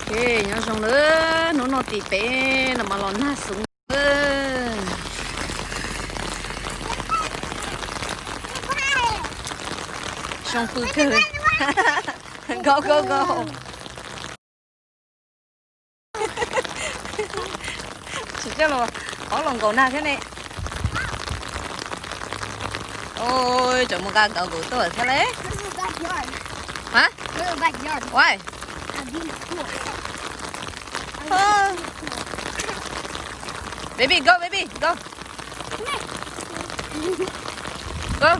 Ok, nyob zoo na, hnub no tim peb no mas los nag xwb. Zoo pw kawg. Go go go. Tsis coj los, ob los nkaum nag thiab ne. Oj, tseem mus nqa nkaus nkaus tuaj thiab le. Huh? Why? Baby, go, baby, go. Go.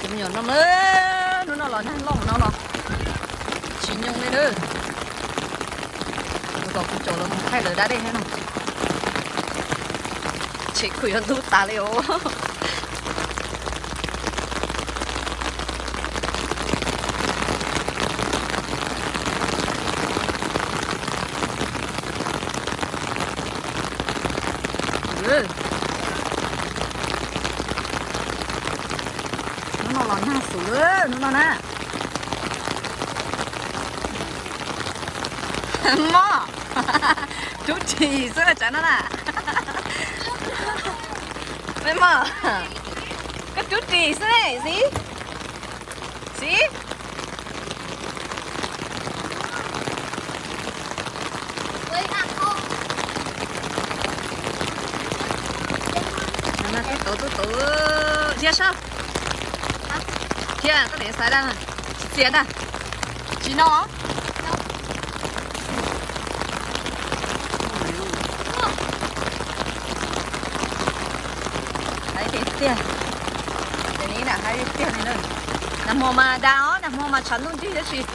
Cov me nyuam no na, hnub no los nag loj no no. Tsis nyoo li na. Mus tom kuv cov los mus thaij lawv dab dej thiab no. Tsev kuv yuav ntub tas li os. Hnub no los nag xwb, hnub no na. Mog, rub ris xwb tsav no na. Me mog, koj rub ris xwb ne, xib, xib. Tub tub tub, thiab sab. Thiab koj niam xav dab, tsis txias dab, tsis no. Haib tiag tiag, ces nim na haib tiag tiag li na. Nag hmo mas dag os, nag hmo mas tshav ntuj nrig tab sis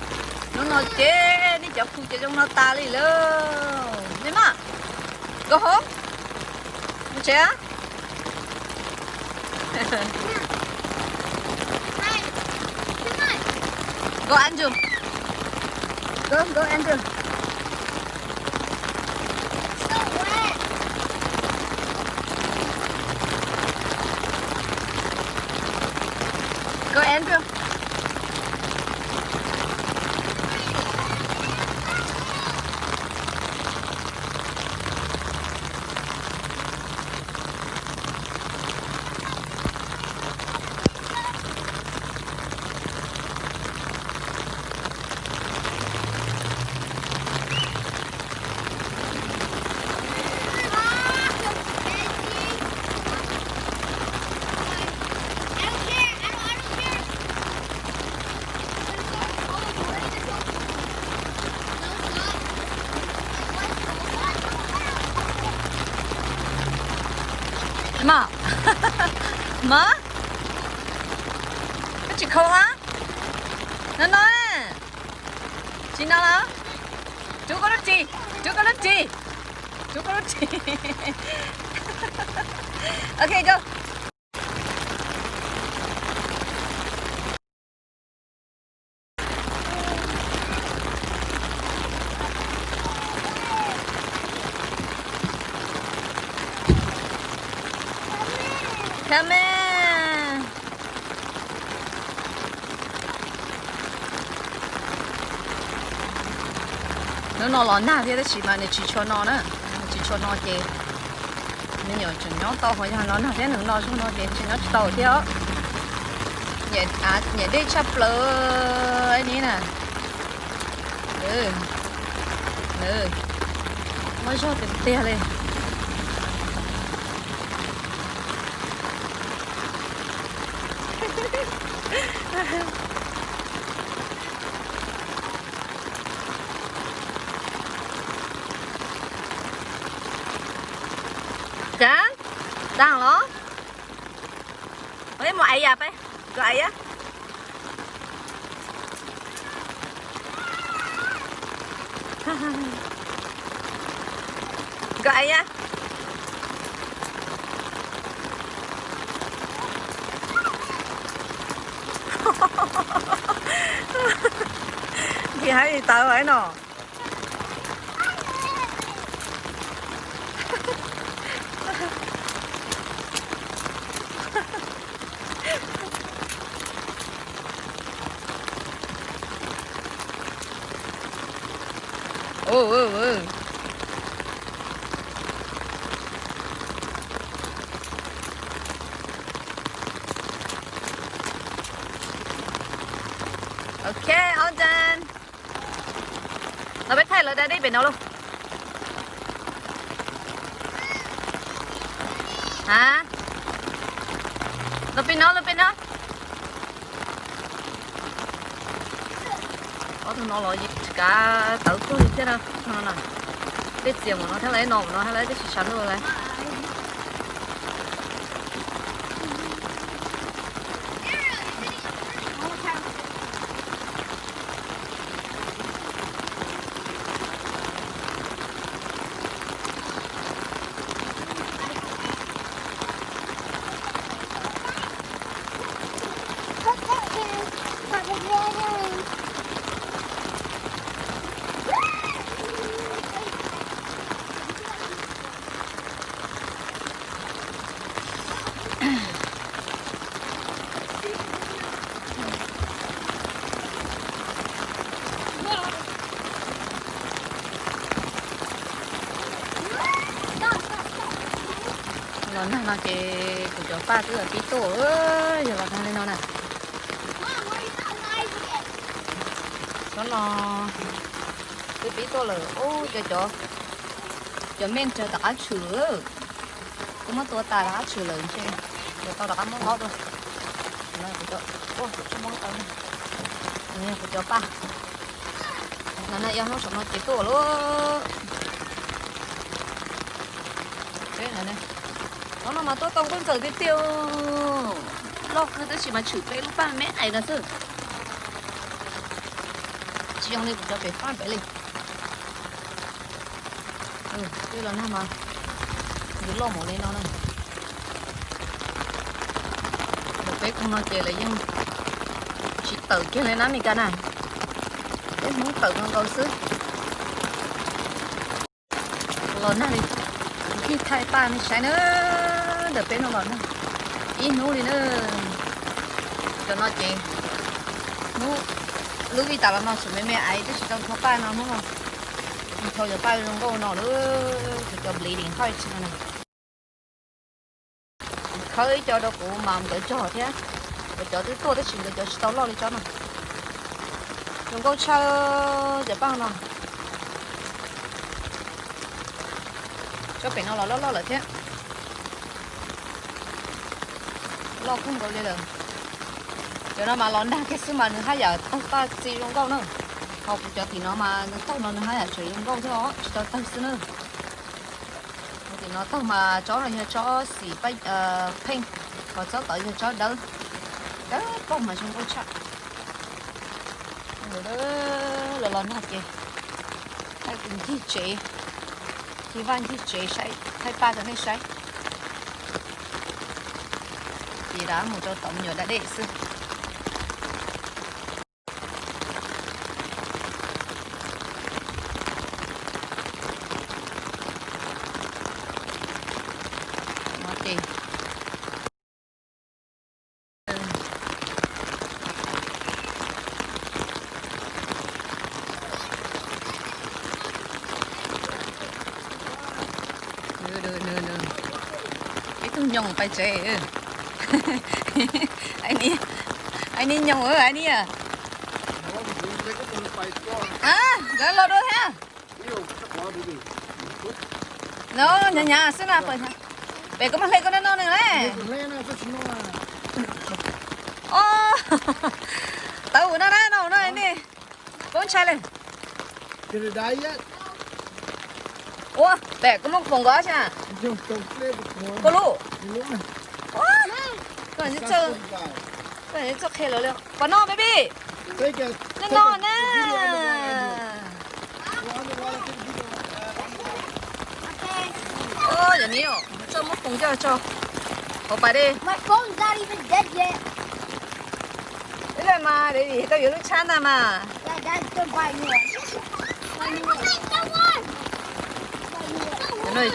hnub no ces nej cov khu ces zoo no tas li lawm. Nej mas, go home, mus tsev. Go Andrew. Go, go Andrew. Go Andrew. Mog, mog, koj tsis khau a? No no, tsis no los? Rub koj lub ris, rub koj lub ris, rub koj lub ris. Ok, go. Come. Hnub no los nag thiab tab sis mas nws tsis tshua no na, tsis tshua no ces me nyuam tseem nyob tau, ho yog los nag thiab nws no zog no ces ntshe nyob tsis tau thiab os. Nyiam dej tshaj plaws li na. Muaj zog tiag tiag li. Cas, tag los? Mus ais yas peb, nkawd ais yas. Nkawd ais yas. Nqhis haib li tawv no. Ua, ua, ua. Ok, all done. Los peb thaij lawv da dej pem no lauj. Ha? Los pem no, los pem no. Ob tug no los tsis kav tawv tuag li thiab na. Tej txias mus no thiab lawv no mus no thiab lawv twb tsis tshav ntuj lawm. Los nag no ces kuv cov paj twb pib tuaj, yog los nag li no na. Tsob no twb pib tuaj lawm, ub, cov, cov mej raws tom qab tshwm lawm. Twb muab tua tas rov qab tshwm lawm ntshe yuav tau rov qab muab nqob dua. Kuv cov paj no na, ib hnub saum no ces tuaj lawm. Tsob no mas tuaj tau nkauj ntxawm tiag tiag. Loj kawg tab sis mas tshwm peb lub paj me me no xwb. Tsis zoo li kuv cov pem fab pem li. Twb los nag mas nws loj mus li no na. Lawv peb koog no ces lawv yeej tsis tawm kiag li na Meskas na. Peb Hmoob tawm nkaus nkaus xwb. Los nag li, kuv thiaj thaij paj nej saib na. Ntawm peb no los nag ib hnub li na. Cov no ces hnub lub vij tas los no tseem me me aiv twb tsis tau nthua paj no hnub no. Nthua cov paj zoo nkauj no lawm, kuv cov bleeding heart no na. Khawb ib co rau kuv mas nkawd cog thiab. Kuv cov twb tuaj tab sis nkawd cov tsis tau loj li tsob no. Zoo nkauj tshaj cov paj no. Tsob pem no los loj loj lawm thiab. Loj kawg nkaus li lawm. Cov no mas los nag kiag xwb mas nws haj yam tawg paj txi zoo nkauj na. Ho kuv cov tim no mas nws taug no nws haj yam tseem zoo nkauj thiab os, tsis tau tawg xwb na. Tim no taug mas tsob no yog tsob xim pheej, ho tsob tod yog tsob dawb. Dawb paug mas zoo nkauj tshaj. Los los nag ces thaij ncig tsev, ncig vaj ncig tsev saib, thaij paj rau nej saib. Ces rov mus rau tom me nyuam da dej xwb. Ib tug nyoos pais tsev. Ai ni nyoos, ai ni. Nkawd los dua thiab. No, hnyav hnyav xwb na. Pem koj mas hle koj noj noj nws ne. Tau no na, no no ne. Poob ntshai li. Ua, pem koj muab foom nkawd sab. Koj lub. Koj txawj qhia lawv li. Pom no baby. Noj no na. Yog ni, txawj muab foom coj tso hauv pas dej. Ib le mas, tau yuav lub tshab ntag mas.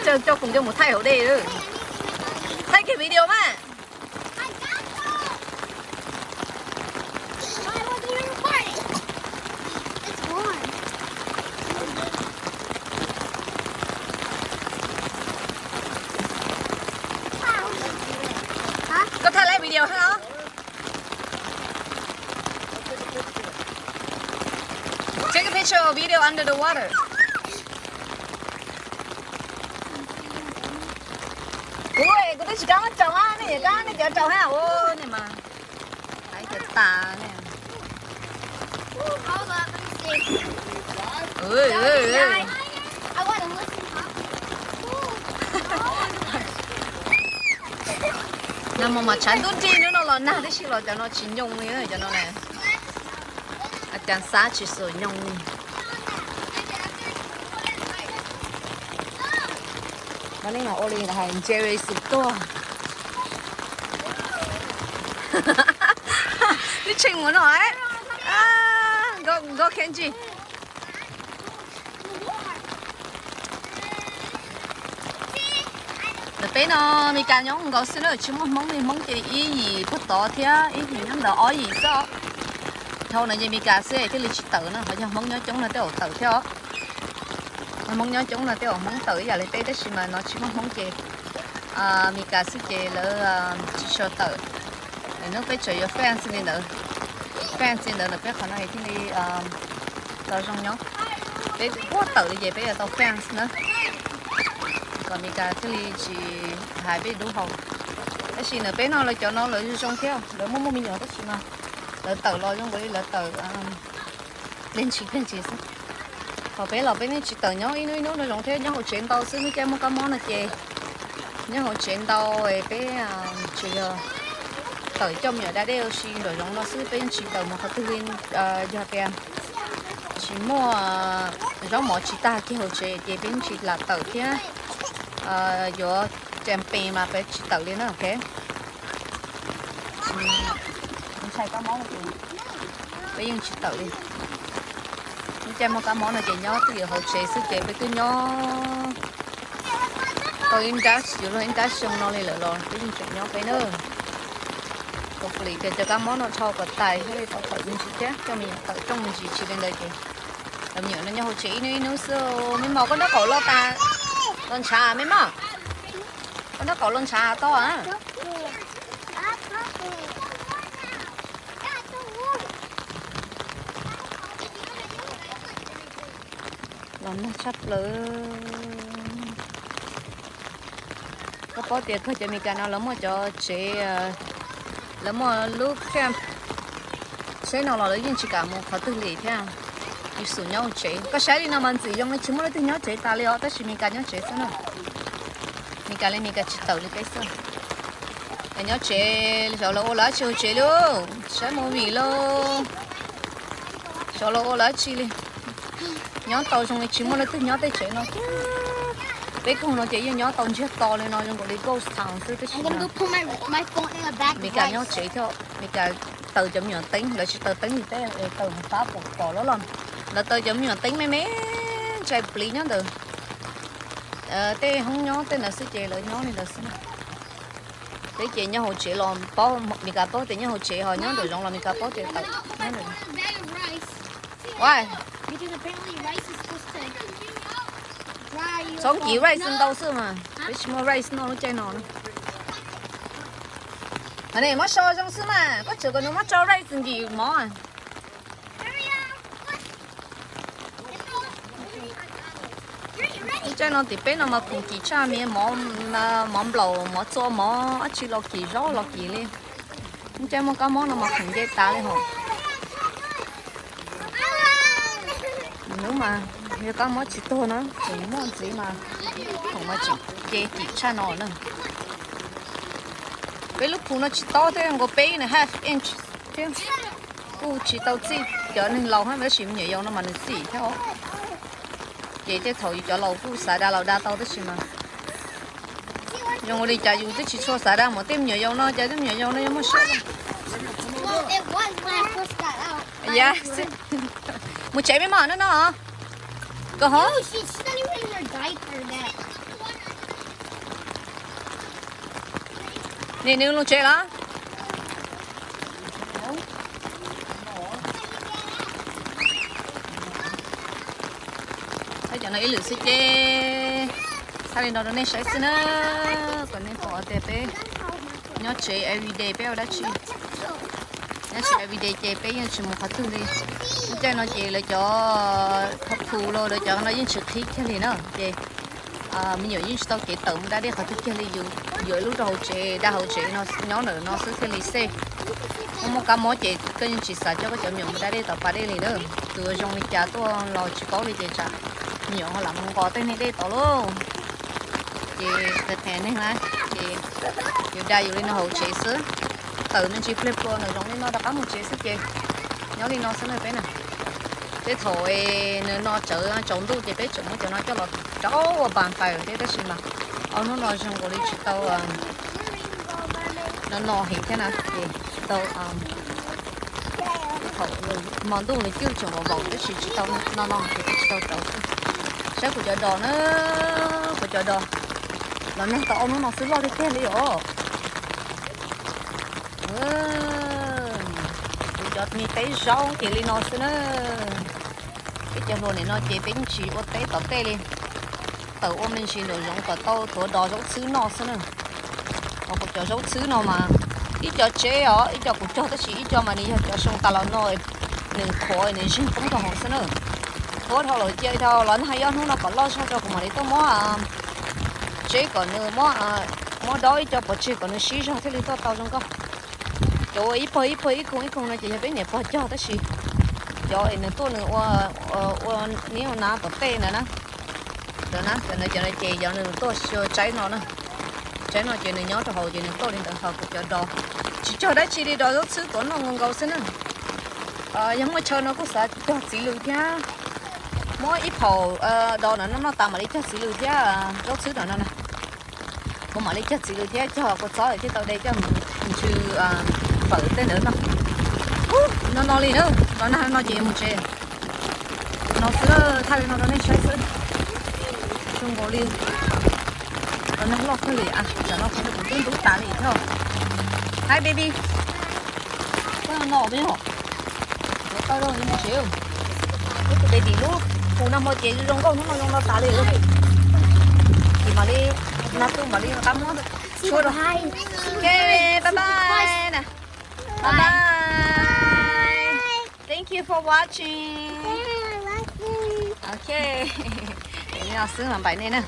Coj foom coj mus thaij hauv dej. Thaij kiag video mas. Video under the water. Ui, kuv twb tsis kam muab raug, nej yuav kam nej cov raug ha, ua nej mas hais cov tas ne. Nag hmo mas tshav ntuj nrig hnub no los nag tib si los cov no tsis nyooj li cov no na. Cas xav tsis xav nyooj li. Mas nej mas ua li hais Jerry xum tuaj. Twb tsheej mus no, Nkauj Khenji. Ntawm peb no Mes Kas nyob nkaus xwb na, tsis muaj Hmoob li, Hmoob ces ib yim puag tod thiab ib yim nyob ntawd ob yim xwb. Dhau no ces Mes Kas xwb thiaj li tsis tawm na, ho yog Hmoob nyob coob no tej zaum tawm thiab os. Hmoob nyob coob no tej zaum Hmoob tawm ib yam li peb, tab sis mas no tsis muaj Hmoob ces Mes Kas xwb ces lawv tsis tshua tawm. Hnub peb tseem yuav fence li ntawd, fence li ntawd ntawm peb qhov no thiaj li tau zoo nyob. Peb puag tawm li ces peb yuav tau fence na, kom Mes Kas thiaj li tsis hais peb dub hau. Tab sis ntawm peb no lawv cov no lawv zoo thiab, lawv muaj muaj me nyuam tab sis mas lawv tawm los zoo nkaus li lawv tawm pliag ntshis pliag ntshis xwb. Ho peb los peb yeej tsis tawm nyob ib hnub ib hnub no zoo thiab, nyob hauv tsev ntau xwb, hnub caij muaj kab mob no ces nyob hauv tsev ntau, peb tsuas yog tawm coj me nyuam da dej ua si nraum zoov no xwb, peb yeej tsis tawm mus qhov twg li. Yog tias tsis muaj zaub mov tsis tag kiag hauv tsev ces peb yeej tsis lam tawm thiab. Yuav campaign mas peb tsis tawm li na, ok. Ntshai kab mob ces peb yeej tsis tawm li. Hnub caij muaj kab mob no ces nyob twj ywm hauv tsev xwb ces peb twb nyob tau ib nrab, yuav luag ib nrab xyoo no li lawm los peb yeej tseem nyob peb na. Hopefully tias cov kab mob no dhau kom tag thiaj li tau tawm me ntsis thiab, coj me nyuam tawm rooj me ntsis, tsis li ntawd ces cov me nyuam no nyob hauv tsev ib hnub ib hnub xwb. Me mos, koj nraub qaum los tas, los ntshav me mos, koj nraub qaum los ntshav tau a. Los nag tshaj plaws. Koj paub tias kawg cov Mes Kas no lawv muaj cov tsev, lawv muaj lub camp tsheb no los lawv yeej tsis kam mus qhov twg li thiab. Yus xum nyob hauv tsev, koj saib li no mas ntxim zoo li tsis muaj leej twg nyob tsev tas li os, tab sis Mes Kas nyob tsev xwb na. Mes Kas li Mes Kas tsis tawm li peb xwb. Nyob tsev, xyov lawv ua lawv dab tsi hauv tsev li, saib movie lauj, xyov lawv ua lawv dab tsi li. Nyob tau zoo li tsis muaj leej twg nyob tej tsev no. Peb koog no ces yeej nyob tau ntsiag to li no zoo nkaus li ghost town xwb tab sis Mes Kas nyob tsev thiab, Mes Kas taws cov me nyuam teeb, lawv tsis taws teeb li peb, taws mus fab pom pom lawm los. Lawv taws cov me nyuam teeb me me, ntshai pliv nyob ntawd. Tej hoob nyob tej ntawd xwb ces lawv nyob li ntawd xwb. Peb ces nyob hauv tsev los paub, Mes Kas paub tias nyob hauv tsev, ho nyob nraum zoov los Mes Kas paub tias tawm. Txhob nkim rice ntau xwb mas, peb tsis muaj rice noj lub caij no. Hov ne, muab sau zoo xwb mas, koj tseem kom nws muab tso rice nkim mov. Lub caij no tim peb no mas khoom kim tshaj, mov, mov nplaum, mov txua, mov dab tsi los kim, zaub los kim li. Lub caij muaj kab mob no mas khoom nce tas li hos. Hnub mas yog kab mob tsis tuag na, tseem muaj ntxiv mas khoom mas tseem nce kim tshaj no na. Peb lub phu no tsis tob thiab, nkaus peb and a half inch thiab. Kuj tsis tau txij cov neeg laus hab, tab sis me nyuam yaus no mas nws txij thiab os. Ces tej thaum yus cov laus kuj xav da los da tau tab sis mas zoo ua li cas yus twb tsis tshua xav da mas tej me nyuam yaus no, cas tej me nyuam yaus no yuav muaj siab. Mus tsev me mos no no. Koj hov. Nim nws los tsev los? Cov no ib lwm xwb ces txhaj li no rau nej saib xwb na, kom nej pom tias peb nyob tsev everyday peb ua dab tsi. Nyob tsev everyday ces peb yeej tsis mus qhov twg li. Caij no ces lawv cov kho khu los lawv cov no yeej tsis qhib kiag li na ces me nyuam yeej tsis tau kev tawm mus da dej qhov twg kiag li, yus yuav ib lub rau hauv tsev, da hauv tsev no, nyob ntawm no xwb thiaj li safe. Muaj muaj kab mob ces koj yeej tsis xav coj koj cov me nyuam mus da dej tom pas dej li na. Tus zoo li cas tuaj los tsis paub li ces tsam me nyuam ho lam mus nqos tej niag dej tod lauj. Ces qhia qhia neeg na, ces yus da yus li no hauv tsev xwb. Tawm me ntsis pliag pluas no zoo li no rov qab mus tsev xwb ces nyob li no xwb na peb na. Tej thaum nws no tsawv tsaus ntuj ces peb tseem muab cov no coj los rau ua pas ntawm thiab tab sis mas ob hnub no zoo nkaus li tsis tau no no heev thiab na ces tsis tau. Thaum hmo ntuj nws cwj tseem vau vau tab sis tsis tau no no ces peb tsis tau rauv xwb. Saib kuv cov dos na, kuv cov dos los nag tau ob hnub no xwb loj tiag tiag li os. Kuv cov me teb zaub ces li no xwb na. Peb cov hluas nim no ces peb yeej tsis ua teb tom tej li, tawm ua me ntsis nraum zoov kom tau tuav dos zaub txhwb noj xwb na. Os kuv cov zaub txhwb no mas ib co tseb os, ib co kuv cog tab sis ib co mas nws yog cov xyoo tas los no nws qhuav nws zeeg poob rau hauv xwb na. Tuav dhau lawm cia dhau los nag ib ob hnub no kom loj zog rau kuv mam li tuaj muab tseb kom nws muab dob ib co pov tseg kom nws sib zog thiaj li tuaj tau zoo nkauj. Cov ua ib pawg ib pawg ib koog ib koog no ces yog peb niam pog cog tab sis cov es nws tuaj nws ua niab ua nab tom tej ntawd na. Ntawd na, cov ntawd ces yog nws tuaj xyuas tsaib no na. Tsaib no ces nws nyob rau hauv ces nws tuaj li ntawd ho kuv cov dos tsis cog dab tsi li, dos zaub txhwb tuav noj nkaus nkaus xwb na. Yog muaj chaw no kuj xav cog txiv lws thiab. Muab ib phaum dos no noj noj tas mam li cog txiv lws thiab zaub txhwb no no na. Kuv mam li cog txiv lws thiab cog kua txob thiaj tau de coj mus ntsw fawm tej ntawd no. No no li na, los nag no ces mus tsev. No xwb, thaij li no rau nej saib xwb. Zoo nkaus li los nag loj kawg li, tsam no kuv twb ntub tas li thiab. Hi baby. Koj no peb yog tuav taw rau mus tsev. Ub, tus baby lub pus nag hmo ces zoo nkauj hnub no zoo no tas li. Ces mam li no tu mam li qab muab tshuab rau. Ok, bye bye na. Bye bye. Thank you for watching. Ok. Li no xwb mas npaim nej na.